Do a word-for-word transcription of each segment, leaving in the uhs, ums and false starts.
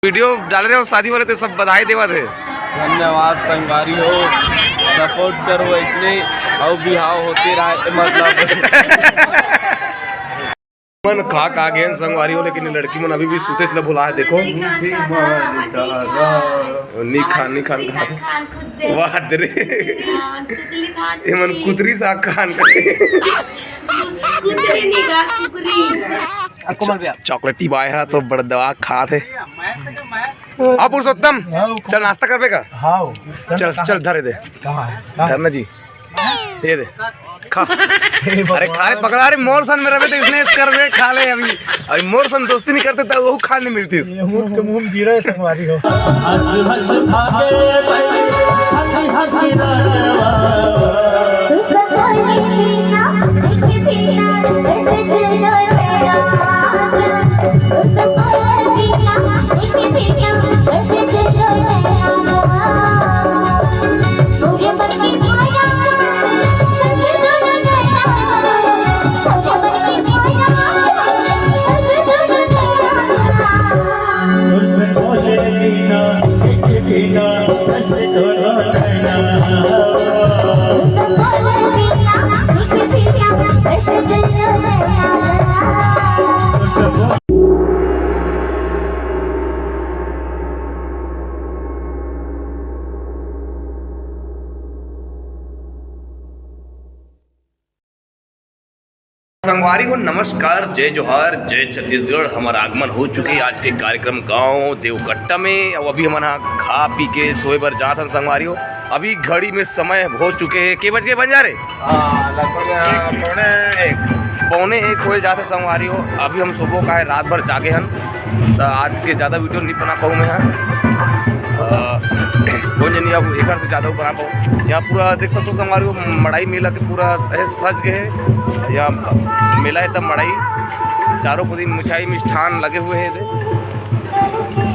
Video डाले रहे हो शादी वाले, ते सब बधाई देवत हे। धन्यवाद संगवारी हो, सपोर्ट करो ऐसने, अउ बिहाव होते रहे, मतलब। मन खा का गेन संगवारी हो, लेकिन ये लड़की मन अभी भी सुतेच ल भुला हे। देखो, नी खान, नी खान, नी खान। वाह रे, ये मन कुतरी साग खान। कुतरी नी गा, कुकरी। चॉकलेटी बाय हा तो बड़ दवा खात हे। आ पुरुषोत्तम, चल नाश्ता करबे का? हाँ, चल, चल धरे दे। कहाँ है? कहाँ? धरना जी, ये दे, खा। अरे खा रे पगला, अरे मोर सन में रहे तो इसने करबे, खा ले अभी। अभी मोर सन दोस्ती नहीं करते तो वो खा नहीं मिलती। ये ऊँट के मुंह में जीरा है संगवारी हो। संगवारी हो, नमस्कार, जय जोहार, जय छत्तीसगढ़। हमर आगमन हो चुके हे आज के कार्यक्रम गांव देवकट्टा में। अउ अभी हमन हा खा पी के सोए बर जात हन संगवारी हो। अभी घड़ी में समय हो चुके हे, के बज के बंजारे? हाँ, लगभग, अ, पौने एक। पौने एक होए जात हे संगवारी हो। अभी हम सोबो काहे, रात भर जागे हन, त आज के ज्यादा वीडियो नहीं बना पाऊँ मैं हा। अ, कोन जनी अब एकर से ज्यादा बना पाऊँ। यहाँ पूरा देख सकथो संगवारी हो, मड़ई मेला के पूरा ऐसे सज गए हे। यहाँ मेला हे तब मड़ई, चारों कोती मिठाई मिष्ठान लगे हुए हे।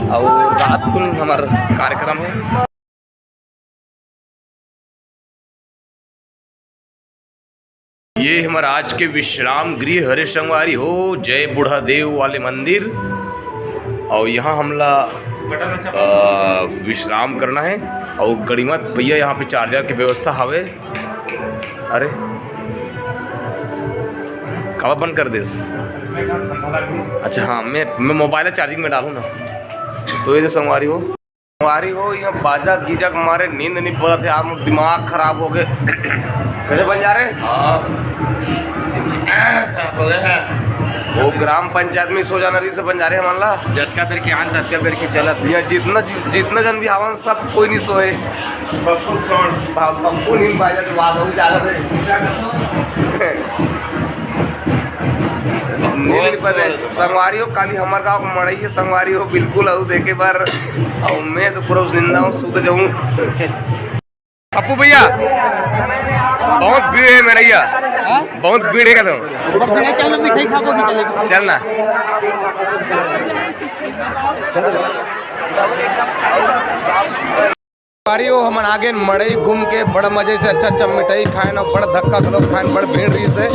अउ रात कुन हमर कार्यक्रम हे। ये हमर आज के विश्राम गृह हरे संगवारी हो, जय बूढ़ा देव वाले मंदिर। अउ यहाँ हमला, अ, विश्राम करना हे। अउ गणिमत भैया, यहाँ पे चार्जर के व्यवस्था हवे। अरे, काबर बंद कर देस? अच्छा, हाँ, मैं, मैं मोबाइल चार्जिंग में डालूँ ना, तो ये जो संगवारी हो, संगवारी हो, यहाँ बाजा गीजा के मारे नींद नहीं पड़त हे यार, मोर दिमाग खराब हो गए। कैसे बंजारे? हाँ। खराब हो गए हैं। वो ग्राम पंचायत में सो जाना रही से बंजारे हमन ला। जतका बेर के आन, ततका बेर के चलत। यहाँ जितना जि-, जितना जन भी आवन, सब कोई नहीं सोए। पप्पू छोड़। पा-, पप्पू नहीं बाजा तो बात हो ज्यादा थे। नींद नहीं पड़े। संगवारी हो, काली हमर गाँव के मड़ई हे संगवारी हो, बिल्कुल अउ देखे बर। अउ मैं तो पूरा जिंदा हूँ, सुत जाऊँ। पप्पू भैया, बहुत भीड़ हे मड़ई हा। हाँ? बहुत भीड़ हे का तो? बस मैं चलो मिठाई खा के निकले। चल ना। संगवारी हो, हमन आगे मड़ई घूम के बड़ मजे से अच्छा अच्छा मिठाई खाएन अउ बड़ धक्का घलोक खाएन, बड़ भीड़ रहिस हे।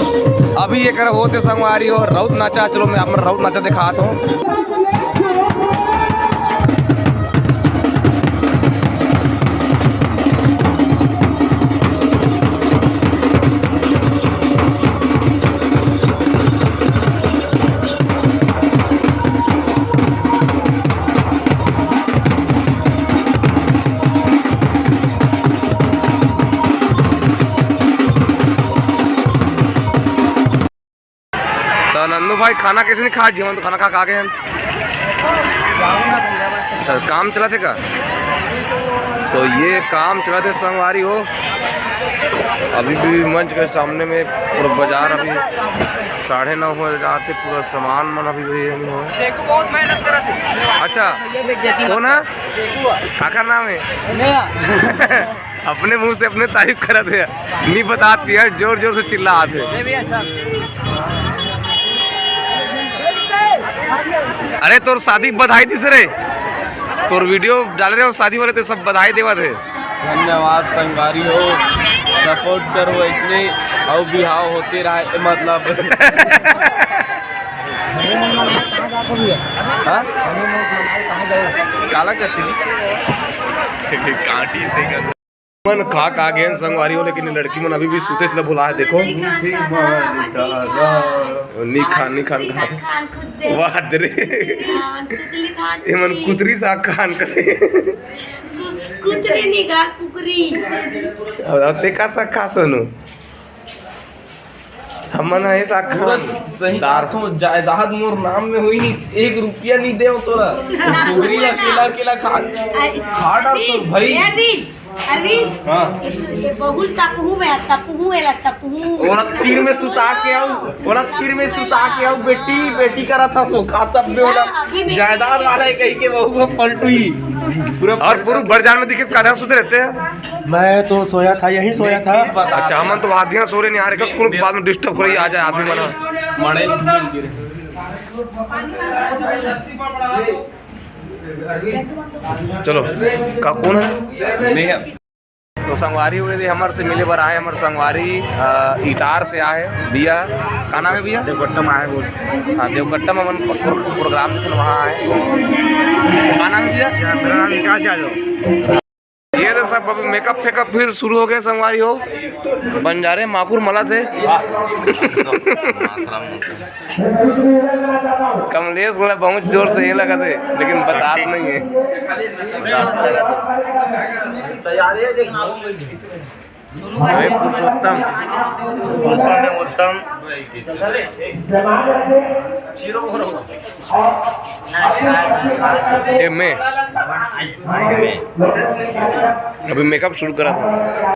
अभी एकर होत हे संगवारी हो, राउत नाचा। चलो मैं आप मन राउत नाचा दिखात हूँ। त नन्नू भाई, खाना कैसे नहीं खा? जीवन तो खाना खा के आगे हैं। अच्छा, काम चलत हे का? तो ये काम चलत हे संगवारी हो। अभी भी मंच के सामने में पूरा बाजार अभी साढ़े नौ हो जात हे, पूरा सामान मन अभी भी नहीं हुआ। शेखू बहुत मेहनत करत हे। अच्छा, कौन हे? काकर नाम हे? अपने मुंह से अपने तारीफ करत हे, नहीं बतात हे, जोर जोर से चिल्लात हे। अरे तोर शादी बधाई दिस रे, तोर वीडियो डाले रहे हो शादी वाले, ते सब बधाई देवत हे। धन्यवाद संगवारी हो, सपोर्ट करो ऐसने, अउ बिहाव होते रहे, मतलब। हाँ? काला करती थी। कांटी से कर। मन खा का गेन संगवारी हो, लेकिन लड़की मन अभी भी सुते ला भुला है, देखो। नी खान, नी खान, खान। वाह रे। ये मन कुतरी साग खान करे। कुतरी नहीं गा, कुकरी। अब ते का साग खा सोनू? हमन हे साग पूरा खान। सही दार। बात हो, जायदाद मोर नाम में होई नहीं, एक रुपया नहीं दे तोरा। डोगरी ला अकेला, अकेला खा, अरे, खा डार तो अरविंद, भाई। ए अरविंद, अरविंद, हाँ। ये, ये बहुल तपहू में, तपहू एला, तपहू। ओला तीर में सुता के आऊ, ओला तीर में सुता के आऊ, बेटी, बेटी करा था सो, खा तब में ओला अभी बेटी जायदाद वाला है कहीं के बहू को पलटुई। पूरा और पूरा बड़ जान में दिखे, काधा सुते रहते हैं। मैं तो सोया था, यहीं सोया था। अच्छा, हमन तो आधिया सो रहे नहीं आ रहे, कुन बाद में डिस्टर्ब करी आ जाए आदमी मना। चलो, का कौन है? तो संगवारी हुए भी हमर से मिले बर आए, हमर संगवारी, अ, इटार से आए भैया। का नाम है भैया? देवकट्टा में आए बोल। हाँ, देवकट्टा में अपन प्रो-, प्रोग्राम देखे वहाँ आए। का नाम है भैया? जी हाँ, मेरा नाम विकास यादव। ये तो सब अभी मेकअप फेकअप फिर शुरू हो गए संगवारी हो। बंजारे माकुर मला थे। कमलेश वाला बहुत जोर से ये लगा थे, लेकिन बतात नहीं है। तैयारी है, देखना। अरे पुरुषोत्तम। पुरुषोत्तम में उत्तम। ए, मैं अभी मेकअप शुरू करा था।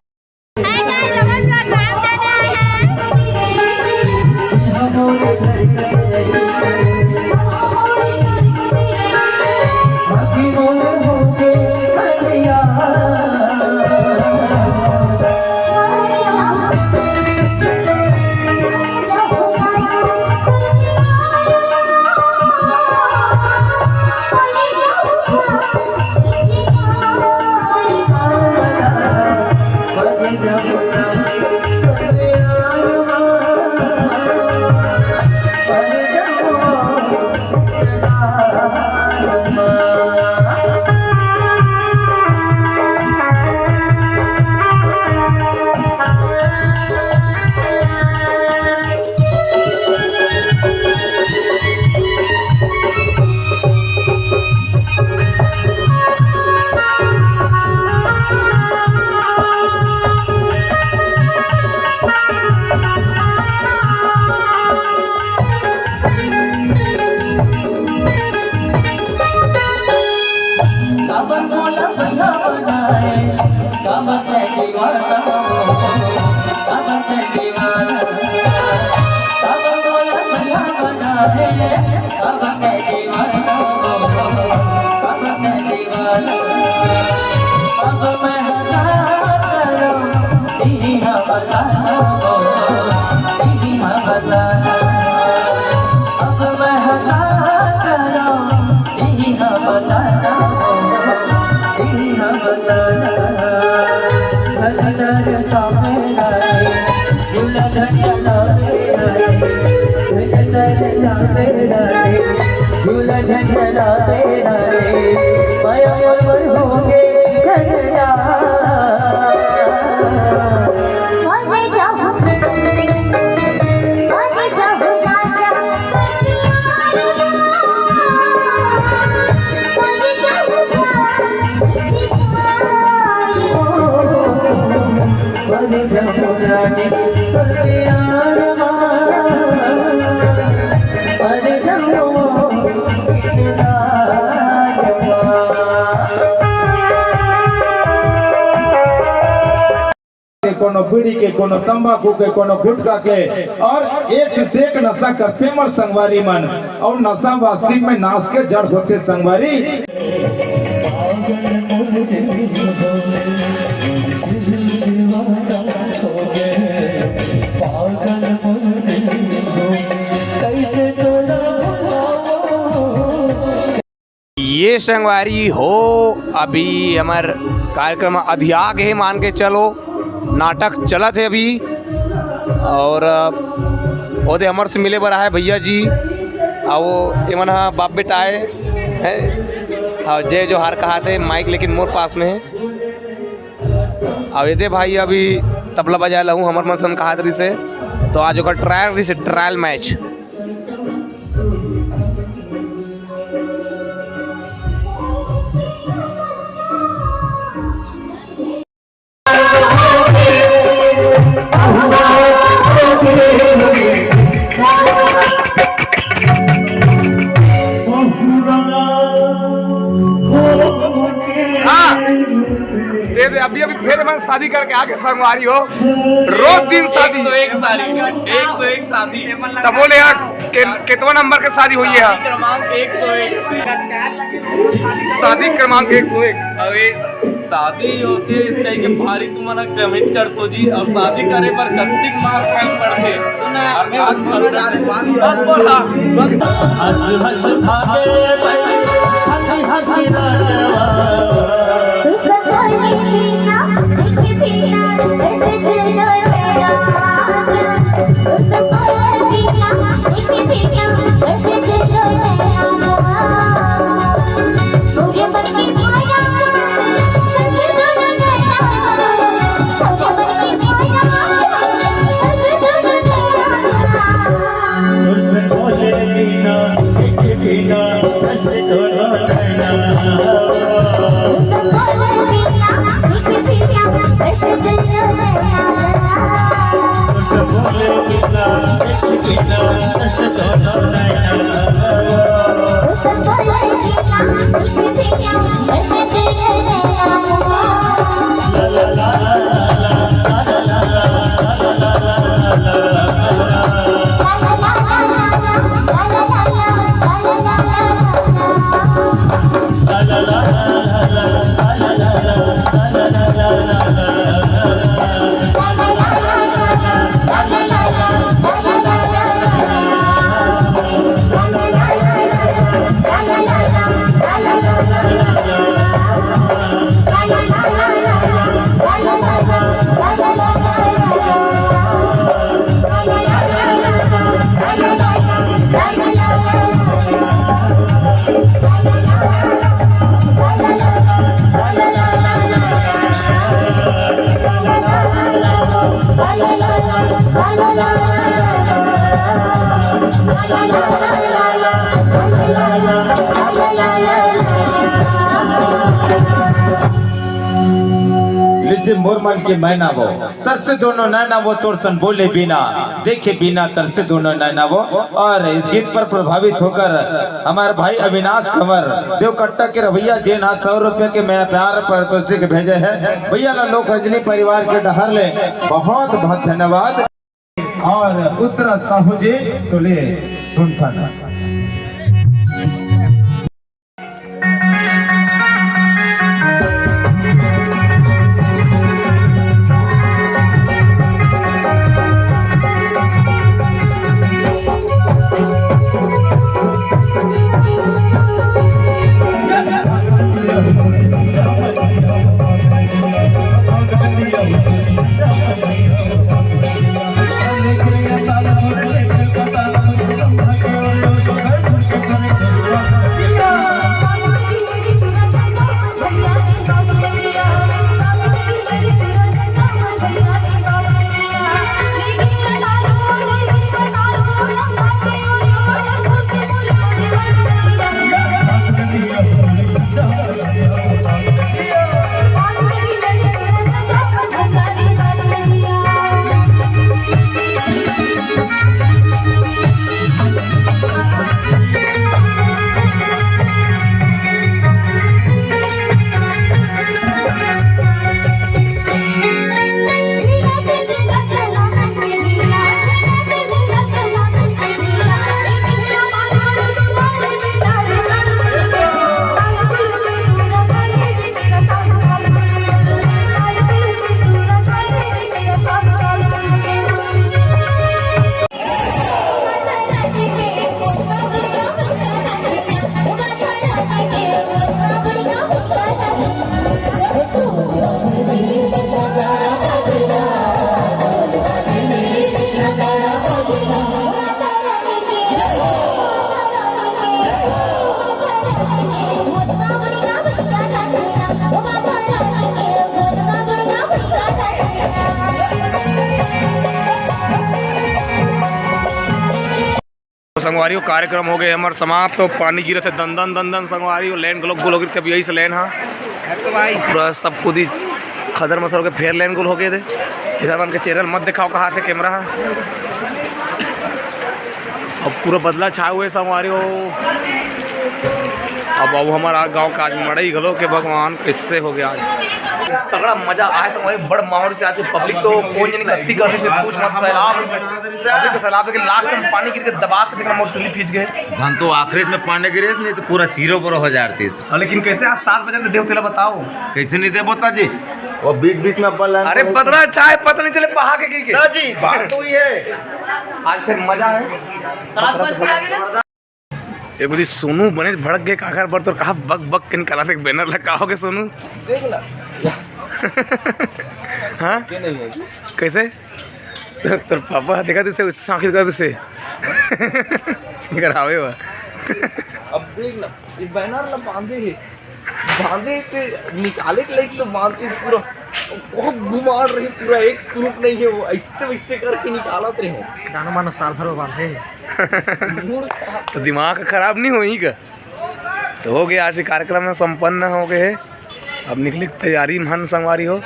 के, कोनो बीड़ी के, कोनो तंबाकू के, कोनो गुटखा के, और एक से एक नशा करथे मोर संगवारी मन। और नशा वास्तविक में नाश के जड़ होथे संगवारी। ये संगवारी हो, अभी हमर कार्यक्रम अधिया गे हे, मान के चलो, नाटक चलत हे अभी। और, अ, ओदे हमर से मिले बर आहे भैया जी, अउ एमन ह बाप बेटा आय हे। अउ जय जोहार कहात हे, माइक लेकिन मोर पास में हे। अउ एदे भाई अभी तबला बजाए ला हूँ, हमर मन सन कहात रिहिसे, तो आज ओकर ट्रायल रिहिसे, ट्रायल मैच। हाँ, दे दे, अभी अभी फेर मन शादी करके आके संगवारी हो, रोज दिन शादी। एक सौ एक शादी, एक सौ एक शादी। तब बोले यार, के-, कितवा नंबर के शादी हुई है? शादी क्रमांक एक सौ एक। शादी क्रमांक एक सौ एक। अबे शादी होथे, इसका एक भारी तुमन ह कमेंट करथो जी। अब शादी करे बर कत्तिक मार खाए पड़थे। सुना, अब मैं आज उतना भर जाने वाली बात बोला। लीजिए मोर मन के मैना वो, तरसे दोनों नैना वो, तोर सन बोले बिना, देखे बिना तरसे दोनों नैना वो। और इस गीत पर प्रभावित होकर हमारे भाई अविनाश कंवर देवकट्टा के रवैया जेन हा सौ रुपए के मैं प्यार पारितोषिक भेजे हे। भैया ला लोक रजनी परिवार के डहर ले बहुत बहुत धन्यवाद। और उत्तरा साहू जी तो ले सुनथन। संगवारी हो, कार्यक्रम हो गए हमर समाप्त। तो पानी गिरत हे दन दन दन दन। संगवारी हो, लाइन घलो गोल हो गई, तब यही से लाइन हा। तो भाई पूरा सब कुछ ही खदर मसर के फेर लाइन गोल हो गए थे। इधर मन के चैनल मत दिखाओ, कहा थे कैमरा हा। अब पूरा बदला छाए हुए संगवारी हो। अब, अब हमारा गांव का आज मड़ई घलो के भगवान कैसे हो गया आज। तगड़ा मजा आए संगवारी, बड़ माहौल से आज की पब्लिक तो कोई नहीं कत्ती करने से पूछ मत, सैलाब, पब्लिक का सैलाब, लेकिन लास्ट में पानी गिर के दबा के देखना मोर चुल्ली फीज गए। धन तो आखिरी में पानी गिरे नहीं तो पूरा सीरो बोरो हो जातीस। हाँ, लेकिन कैसे आज सात बजे में देव तेला बताओ। कैसे नहीं दे बता जी, वो बीच बीच में अपन लाइन अरे पर बदरा चाहे पता नहीं चले पहा के की के। ना जी, बात तो ही है। आज फिर मजा है। सात बज के आगे ना। एगो दी सोनू बने भड़क गए, काकर बर तो कहा बक बक के निकाला थे बैनर लगा हो गए सोनू। देख ना। हाँ, ये नहीं है। कैसे? तोर पापा देखा तुझसे, उससे आंखें देखा तुझसे। इधर आवे हुआ। अब देख ना, ये बैनर ला बांधे है, बांधे के निकाले के लाइक तो बांधे पूरा, बहुत घुमाड़ रही, पूरा एक सुरुक नहीं है, वो ऐसे वैसे करके निकालत रहे। जानो मानो साल भर में बांधे है। मूड खराब। तो दिमाग खराब नहीं होई का? तो हो गया, आज के कार्यक्रम में संपन्न हो गए है। अब निकले के तैयारी में हन संगवारी हो।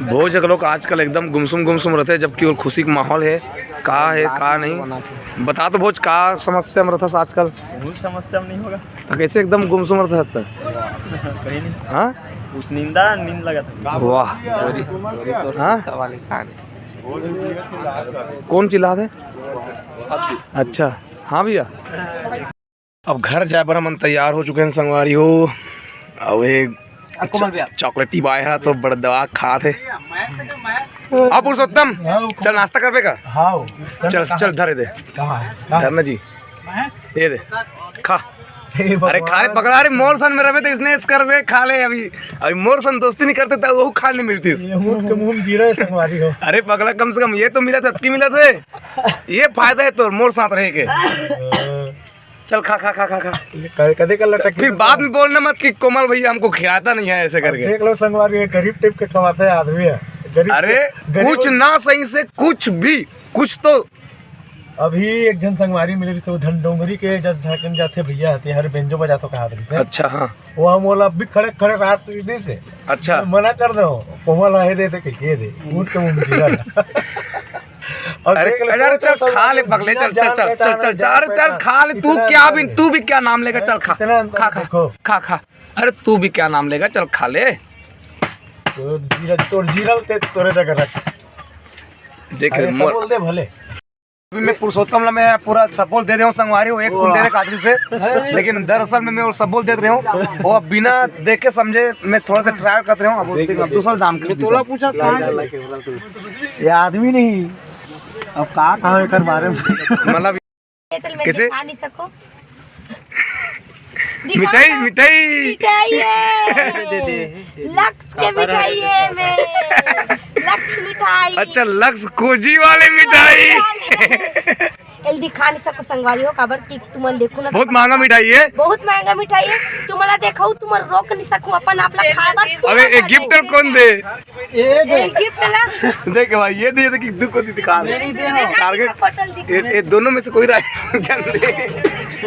भोज घलोक आजकल एकदम गुमसुम गुमसुम रहते, जबकि वो खुशी के माहौल है। का है का नहीं, बता तो भोज, का समस्या में रहता आजकल? बहुत समस्या में नहीं होगा। तो कैसे एकदम गुमसुम रहता? कहीं नहीं। हाँ, उस नींदा नींद लगा था। वाह, हाँ, कौन चिल्ला थे? अच्छा, हाँ भैया। अब घर जाए बर हमन तैयार हो चुके हैं संगवारी हो। अउ एक कोमल भैया। चॉकलेटी बाय हा तो बड़ दवा खात हे। अब पुरुषोत्तम, चल नाश्ता करबे का? हाँ, चल, चल धरे दे। कहाँ है? कहाँ? धरना जी, ये दे, खा। अरे खा रे पगला, अरे मोर सन में रहे तो इसने इस करबे खा ले। अभी, अभी मोर सन दोस्ती नहीं करते तो वो खा नहीं मिलती। ये ऊँट के मुंह में जीरा है संगवारी हो। अरे पगला, कम से कम ये तो मिला था, अतकी मिला था। ये फायदा है तोर मोर साथ रहे के। चल खा, खा, खा, खा, खा। कदे, कदे कर लटक फिर बाद में बोलना मत कि कोमल भैया हमको खिलाता नहीं है ऐसे अब करके। देख लो संगवारी, ये गरीब टाइप के कमाते हैं आदमी है। गरीब अरे से, गरीब कुछ ना सही से कुछ भी, कुछ तो। अभी एक झन संगवारी मिले रहिस, वो धन डोंगरी के जस झाकन जाथे भैया हते, हर बेंजो बजाथो कहा रहिस। अच्छा, हाँ। वो हम बोला अभी खड़े खड़े रात से दे से। अच्छा। मैं मना कर दे, कोमल आए दे, दे के ये दे, ऊँट के मुंह में जीरा। अब अरे, देख ले, अरे, सोच, चल, सोच, खा ले, सोच, पगले, बिना चल, चल, जान चल, पहचान, चल, चल, जान अरे, चल, पहचान, खा ले, तू इतना क्या अंतर भी, है। तू भी क्या नाम लेगा, चल, खा, इतना अंतर खा, खा, देखो। खा, खा। अरे, तू भी क्या नाम लेगा, चल, खा ले। तो जीरा, तोर जीरा ते, तोरे जगह रख। देख अरे, रे, सब मोर बोल दे भले। अभी मैं पुरुषोत्तम ला मैं पूरा सपोर्ट दे दे हूँ, संगवारी हो, एक कुंदे दे काजल से, लेकिन दरअसल में मैं वो सपोर्ट दे रहे हूँ, वो अब बिना देखे समझे मैं थोड़ा सा ट्राई कर रहे हूँ। अब, अब दूसरा दाम कर दे। पूछा कहाँ है? ये आदमी नहीं, अब का कहा एकर बारे में? मतलब ये तो मैं कैसे? दिखा नहीं सकूं। दिखा मिठाई, ना। मिठाई। मिठाई है। दे, दे, दे, दे। लक्स के मिठाई है मैं। लक्स मिठाई। अच्छा, लक्स कोजी वाले मिठाई। एल दिखा नहीं सको संगवारी हो, काबर कि तुमन देखो ना, बहुत महंगा मिठाई है। बहुत महंगा मिठाई है। तुम्हारा देखो, तुम रोक नहीं सको अपन आप ला खाए बर। अबे, ये गिफ्ट कौन दे? ये दे। ए, गिफ्ट ला। देख भाई, ये दे, ये दे कि दुख को दिखा दे। देखा टारगेट। ये, ये दोनों में से कोई रहा है, जान दे।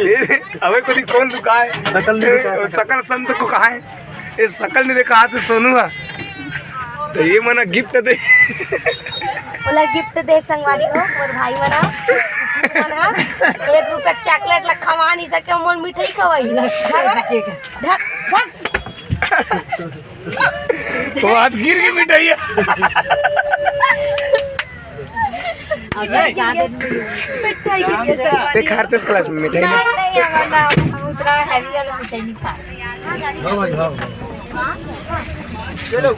ये, अबे कोई कौन दुखा है? सकल नहीं दिखा सकल संत को कहा है? ये सकल नहीं देखा हाथ से सोनू है। तो ये मना गिफ्ट दे। बोला गिफ्ट दे संगवारी हो, मोर भाई मना। मना, एक रुपया चॉकलेट ला खवा नहीं सके, मोर मिठाई खवाई ला। धर, धर। वो हाथ गिर के मिठाई है। मिठाई गिर गया सब। ते खाते क्लास में मिठाई नहीं? नहीं, नहीं, हमारा नाम, हम उतना हैवी वाला मिठाई नहीं खा। चलो,